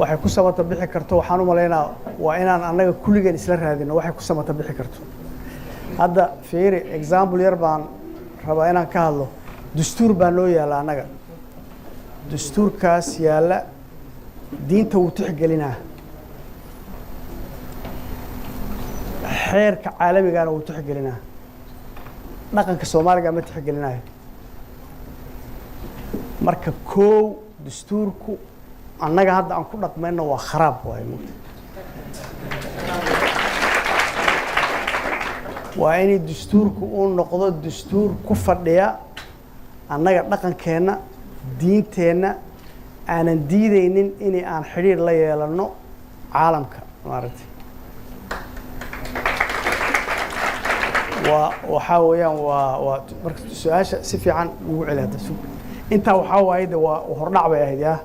Waxay ku samata bixi karto, waxaan u malaynaa, waa inaan annaga kulligeen isla raadino waxay ku samata bixi karto. Hadda fiiri, example yar baan rabaa inaan ka hadlo. Dastuur baa noo yaalla annaga. Dastuurkaas yaalla diinta wuu tixgelinaa, xeerka caalamigana wuu tixgelinaa, dhaqanka Soomaaliga ma tixgelinayo. Marka koow, dastuurku annaga hadda aan ku dhaqmayno waa kharaab waaye mugta. Waa inay dastuurku uu noqdo dastuur ku fadhiya annaga dhaqankeenna, diinteenna, aanan diideynin inay aan xidhiir la yeelano caalamka, maaragtay. Waa waxaa weeyaan waa marka su-aasha si fiican ugu celi hadda. Intaa waxaa waaye de waa hordhac bay ahayd yaa.